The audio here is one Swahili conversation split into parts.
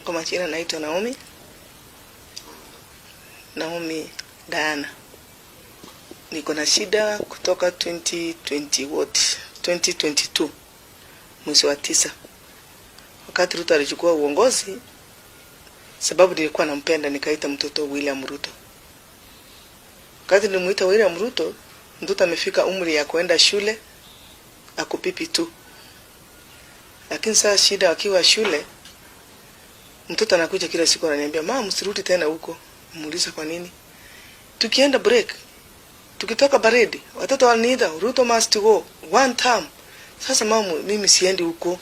Kwa majina naitwa Naomi, Naomi Diana. Niko na shida kutoka 2020 what? 2022 mwezi wa 9, wakati Ruto alichukua uongozi, sababu nilikuwa nampenda, nikaita mtoto William Ruto. Wakati nilimuita William Ruto, mtoto amefika umri ya kuenda shule, ako PP2. Lakini sasa shida, akiwa shule, mtoto anakuja kila siku ananiambia, "Mama, msirudi tena huko." Muuliza kwa nini? "Tukienda break, tukitoka parade, watoto wananiita 'Ruto must go one term.' Sasa mama, mimi siendi huko.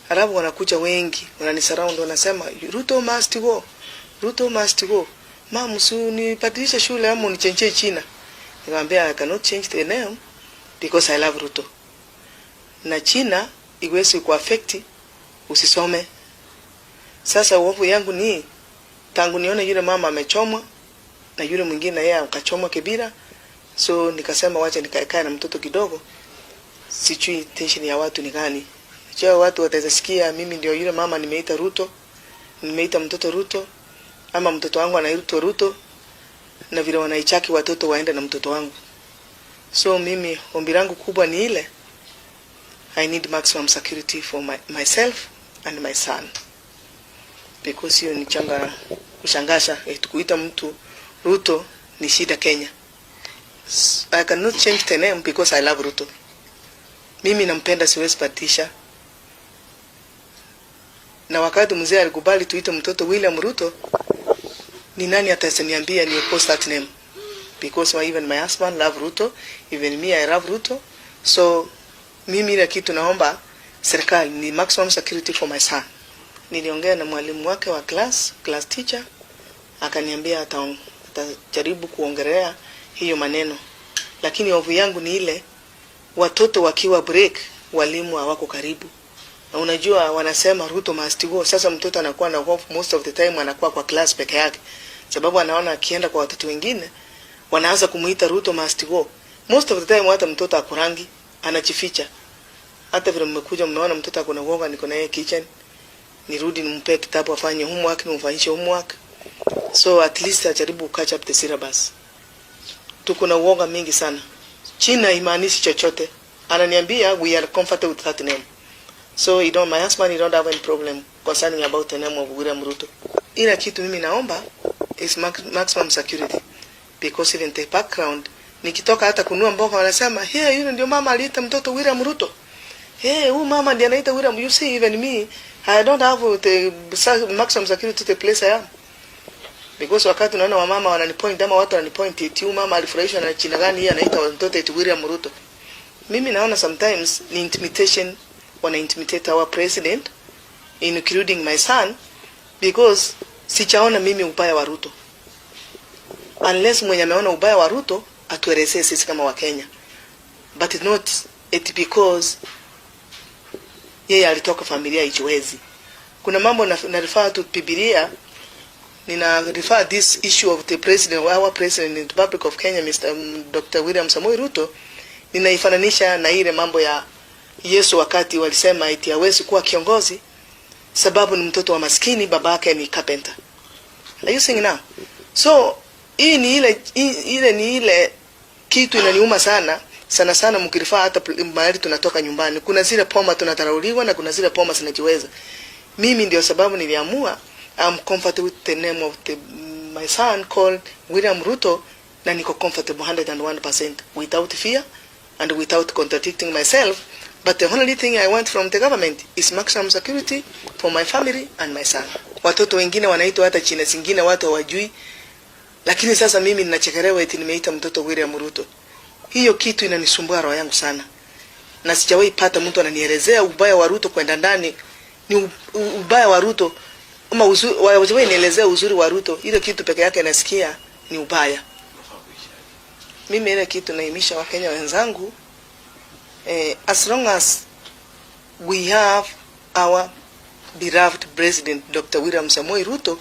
Halafu wanakuja wengi, wananisurround, wanasema 'Ruto must go. Ruto must go. Mama, si unibadilishe shule ama unichenjie jina.'" Nikamwambia, "I cannot change the name because I love Ruto. Na jina iwezi kuaffect usisome." Sasa hofu yangu ni tangu nione yule mama amechomwa na yule mwingine yeye akachomwa Kibira, so nikasema wacha nikae na mtoto kidogo. Sijui tension ya watu ni gani. Je, watu wataweza sikia mimi ndio yule mama nimeita Ruto, nimeita mtoto Ruto, ama mtoto wangu anaitwa Ruto, na vile wanaichaki watoto waende na mtoto wangu. So mimi ombi langu kubwa ni ile, I need maximum security for myself and my son, because hiyo ni changa kushangasha, kuita mtu Ruto ni shida Kenya. I cannot change the name because I love Ruto. Mimi nampenda, siwezi badilisha. Na wakati mzee alikubali tuite mtoto William Ruto, ni nani ataniambia ni oppose that name? Because even my husband love Ruto, even me, I love Ruto. So mimi ile kitu naomba serikali ni maximum security for my son. Niliongea na mwalimu wake wa class, class teacher, akaniambia atajaribu kuongelea hiyo maneno, lakini hofu yangu ni ile watoto wakiwa break, walimu hawako karibu, na unajua wanasema "Ruto must go." Sasa mtoto anakuwa na hofu, most of the time anakuwa kwa class peke yake, sababu anaona akienda kwa watoto wengine wanaanza kumuita "Ruto must go." Most of the time hata mtoto akurangi, anajificha. Hata vile mmekuja mmeona mtoto akona uoga, niko na yeye kitchen, nirudi nimpe kitabu afanye homework, nimfanyishe homework, so at least ajaribu catch up the syllabus. Tuko na uoga mingi sana. Jina imaanishi chochote. Ananiambia we are comfortable with that name. So he don't, my husband, he don't have any problem concerning about the name of William Ruto. Ila kitu mimi naomba is maximum security, because even the background, nikitoka hata kununua mboga, wanasema, "Hey, yule ndio mama aliita mtoto William Ruto. Hey, huyu mama ndiye anaita William." You see, even me, I don't have the maximum security to the place I am. Because wakati unaona wamama wananipoint ama watu wananipoint eti huyu mama alifurahishwa na jina gani hii anaita mtoto eti William Ruto. Mimi naona sometimes ni intimidation, wana intimidate our president, including my son, because sichaona mimi ubaya wa Ruto. Unless mwenye ameona ubaya wa Ruto atuelezee sisi kama Wakenya. But not it because yeye alitoka familia ijiwezi. Kuna mambo na refer to Biblia, nina refer this issue of the president, our president in the Republic of Kenya, Mr. Dr. William Samoei Ruto, ninaifananisha na ile mambo ya Yesu wakati walisema eti hawezi kuwa kiongozi sababu ni mtoto wa maskini, babake ni carpenter. Are you seeing now? So hii ni ile ile ni ile kitu inaniuma sana sana sana, mkirefer hata mahali tunatoka nyumbani, kuna zile boma tunadharauliwa na kuna zile boma zinajiweza. Mimi ndio sababu niliamua I'm comfortable with the name of my son called William Ruto, na niko comfortable 101% without fear and without contradicting myself. But the only thing I want from the government is maximum security for my family and my son. Watoto wengine wanaitwa hata jina zingine watu hawajui, lakini sasa mimi ninachekelewa eti nimeita mtoto William Ruto. Hiyo kitu inanisumbua roho yangu sana, na sijawahi pata mtu ananielezea ubaya wa Ruto kwenda ndani ni ubaya wa Ruto ama uzuri, hawajawahi nielezea uzuri wa Ruto. Ile kitu peke yake nasikia ni ubaya. Mimi ile kitu naimisha Wakenya wenzangu, as long as we have our beloved president Dr. William Samoei Ruto,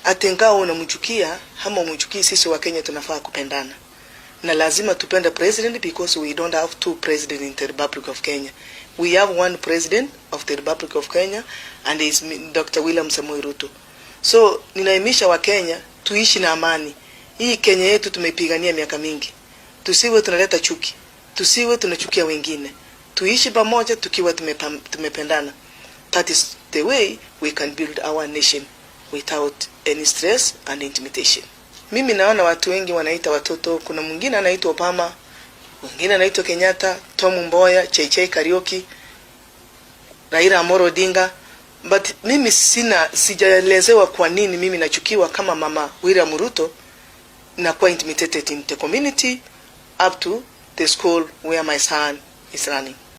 ata ingawa unamchukia ama umchukii, sisi Wakenya tunafaa kupendana na lazima tupende president, because we don't have two president in the Republic of Kenya. We have one president of the Republic of Kenya and is Dr. William Samoei Ruto. So ninahimiza Wakenya tuishi na amani. Hii Kenya yetu tumeipigania miaka mingi, tusiwe tunaleta chuki, tusiwe tunachukia wengine, tuishi pamoja tukiwa tumependana. That is the way we can build our nation without any stress and intimidation. Mimi naona watu wengi wanaita watoto, kuna mwingine anaitwa Obama, mwingine anaitwa Kenyatta, Tom Mboya, JJ Kariuki, Raila Amolo Odinga, but mimi sijaelezewa kwa nini mimi nachukiwa kama mama William Ruto na kuwa intimidated in the community up to the school where my son is running.